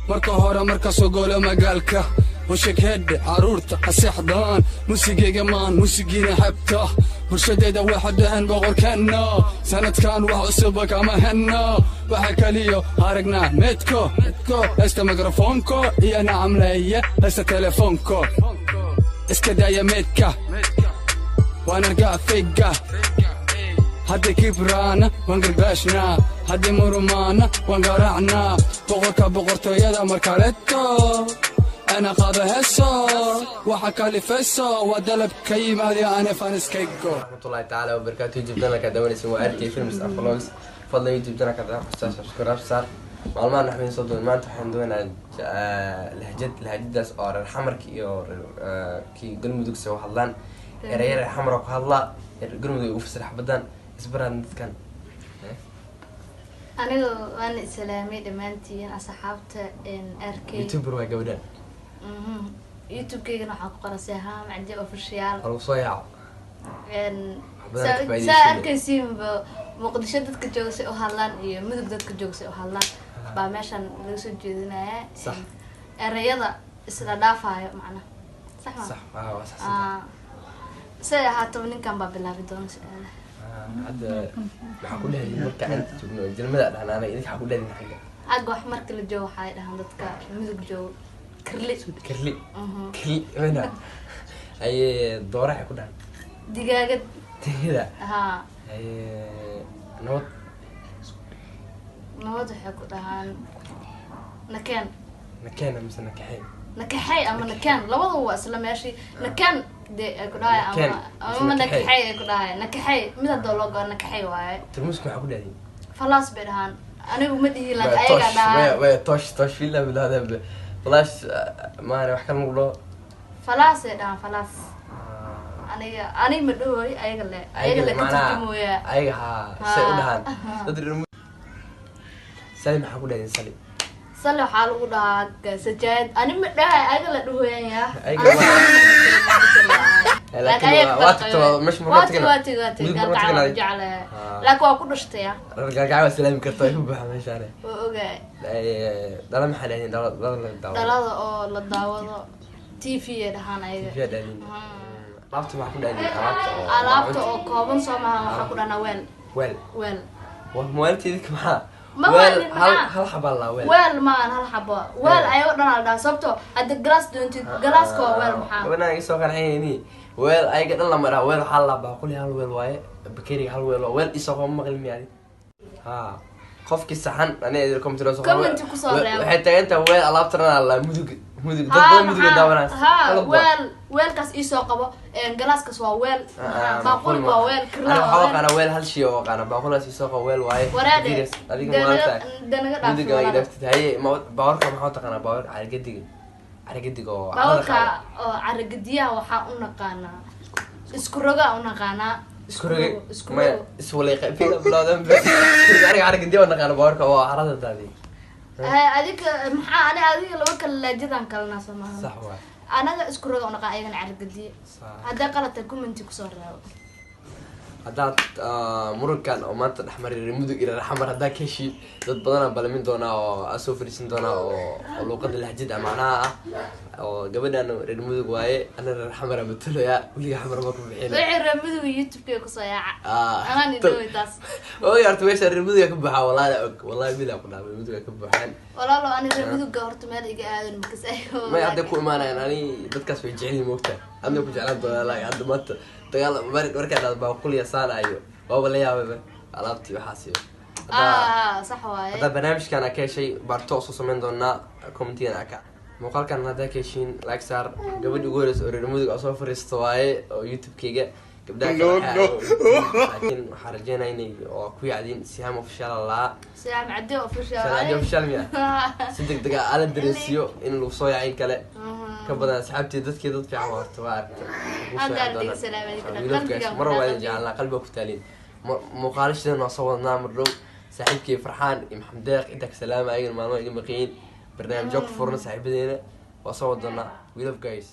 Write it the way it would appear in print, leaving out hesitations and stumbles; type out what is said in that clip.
Marka hore marka soo golo magaalka, hushag hedhe carruurta ha seexdaan. Musigayga maan musigiina xebta bulshadeeda waxa dhaheen boqorkeenna. Sanadkan wax cusuba kama henno, waxa kaliyo aragnaa meedko heesta mikrofoonko iyo nacamleeye heesta telefoonko. Iska daaya meedka, waan argaa fega. Haddii kibraana waan garbaashnaa, haddii murumaana waan garaacnaa. Boqorka boqortooyada markaleto ana qaada heeso, waxa kalifayso waa dalab ka yimaada ane faniskaygo. Raxmatullahi tacaala wabarakaatu. YouTube channelka daawanaysan waa RK Films and Vlogs. Fadlan YouTube channelka daa subscribe saar. Maalmahan waxbayn soo doon. Maanta waxaan doonayaa lahjad, lahjadaas oo reer Xamarka iyo reer kii Galmudug se u hadlaan. Eraya reer Xamar ku hadlaa, reer Galmudug ugu fasirax badan isbaraan dadkan. Aniga waan islaamay dhammaantiin asxaabta RK. YouTuber waa gabadhan. YouTube-keygana waxaa ku qoran Sehaam Cabdi Official. Waa lagu soo yaaco. Wax badan ka saa faa'iidaysanay. Arkaysiinba Muqdisho dadka jooga si u hadlaan iyo Mudug dadka jooga si u hadlaan baa meeshan laga soo jeedinayaa. Sax. Ereyada isla dhaafayo macnaha, sax ma? Sax, waa sax. Ah, siday ahaataba ninkan baa bilaabi doona su-aalaha. Hadda maxaa ku dhehdi marka inta joogno? Jelmada dhahnaa anaga, idinka waxaa ku dhehdin xagga? Xagga wax marka la joogo waxay dhahaan dadka Mudug joogo kirli. Kirli. Kirli wena aye dooraxay ku dhahan? Digaagad. Tigida. Haa. Aye, nabad? Nabad waxay ku dhahaan nakeen. Nakeena mise nakaxey? Nakaxey ama nakeen, labadaba waa isla meeshii. Nakeen dee ay ku dhahay. Nakeen, ama mise nakaxey? Nakaxey ay ku dhahay, nakaxey mid hadoo loo gao nakaxey waaye. Tarmuuska waxaa ku dhahdi? Falaas bay dhahaan. Anigu ma dhihi laakiin ayagaa dhahaan. Waya toosh, toosh fila bilahda flash maana wax kale magu dhaho. Falaasay dhahaan, falaas. Aniga aniga ma dhahoy, ayaga le ayaga le ka turjumooyaa. Ayaga haa say u dhahaan dad reer sali. Maxaa ku dhahdin sali? Sali waxaa lagu dhahaa sajaayad. Ani ma dhahay, ayaga la dhahoyan yaa. Ayaga laakiin waa tagto meesha markaa tagna. Waa tegi, waa tegi. Mudug markaa Gaalkacyo tagna. Jeclahay, laakiin waa ku dhashtaya. Reer Gaalkacyo waa salaami karta, way ku buuxa meeshaane. Waa ogaay. Dhala maxaa dhahdin? Dhala, dhala la daawado. Dhalada oo la daawado TV ay dhahaan ayaga. TV dhahdin. Alaabta maxaa ku dhahdin? Alaabta oo Alaabta oo kooban soo maaha? Waxaa ku dhahnaa weel. Weel. Weel. Waa maalinta idinka maxaa? Ma weel waalin, hal maxaa? Hal xabaa laa weel. Weel maahan hal xabo. Weel ayago dhan la dhahaa, sababtoo hadda galaas doontid, galaaska waa weel maxaa? Gabadhaan iga soo qanxayni. Weel ayaga dhan lama dhaha weel. Waxaa la baaquli hal weel waaye, bakeriga hal weel waa weel. Isoo qaba maqli miyaadi ha qofkii saxan aniga idin comment soo qoro. Comment kusoo reebo. Waxay taagan tahay weel alaabta dhan la Mudug, Mudug dad badan Mudug daawanaysa. Ha, weel, weelkaas iisoo qabo. Galaaskaas waa weel, baaquliga waa weel, kirla Ana waa waxaa weel. aqaana weel hal shay oo aqaana baaquligaas isoo qabo weel waaye. Waraade. Bakerigas, adiga dee maalta dee naga dhaaf. Muduga ay dhaaftid. Haye, baawarka maxaa taqaanaa? Baawarka carigadiga, carigadiga oo carrada Baawarka qaada. Oo caragadiyaha waxaa u naqaanaa isku rogaa u naqaanaa. Isku roge? Isku Maya. rogo. Iswalay bilowdan aniga carigadiya oo naqaana baawarka oo carrada daadiy. Adiga maxaa? Ani adiga laba kala laajadaan kalnaa soo maaha? Sax waay. Anaga isku roga u naqaan, ayagana caragadiye. Sax. Hadday qalata comment kusoo reebo. Haddaad murankan oo maanta dhexmaray reer Mudug iyo reer Xamar haddaa ka heshiin, dad badanaa balamin doonaa oo aa soo fadhiisan doonaa oo luuqada lahjad ah macnaha ah oo gabadhan reer Mudug waaye, ana reer Xamara mataloyaa. Weliga Xamar ma ku bixin. Wixii reer Mudug YouTube-ka kusoo yaaca. Anaan idhowey taas. Oy, horta meesha reer Muduga ka buuxaa, wallahi og, wallahi midaa ku dhaafay Muduga ka buuxaan. Walaalo, ani reer Muduga horta meel iga aadan makas ayo. May hadday ku imaanayaan. Ani dadkaas way jecel yihiin, moogtaa, adna ku jeclaan doonaa. Laakiin hadda maanta dagaal markaa dhahdo baaquliya saanayo, waaba la yaababa alaabtii waxaas iyo Sax waaye. Haddaa barnaamijkan aa ka heshay, baarto soo samayn doonaa. Commentigan aa ka muuqaalkan haddaa ka heshiin, like saar. Gabadha ugu horeysa oo reer Mudug oo soo fariisto waaye oo YouTube-kayga gabdhaha No, kale no. Laakiin waxaan rajeynaya inay oo ku yacdiin Sihaam Official lahaa. Sihaam Cadde Official. Sihaam Cadde Official miya? Si deg deg ah ala dareensiiyo in lagu soo yaacin kale ka badan asxaabtii dadkii dad fiican waa horta waa aragta. Lagu soo Hadda yaaci ardiga doonaa. salaam alaykum. We love guys. Qalbiga Mar waa idin qalbiga. jecelnaa, qalbiga ku taaliin. Muuqaalo shidan waa soo wadnaa mar dhow. Saaxiibkii Farxaan iyo Maxamed Deeq intaa ka salaama, ayagana maalmo iga maqiyin barnaamijyo ku furan saaxiibadeena waa soo wadanaa. We love guys.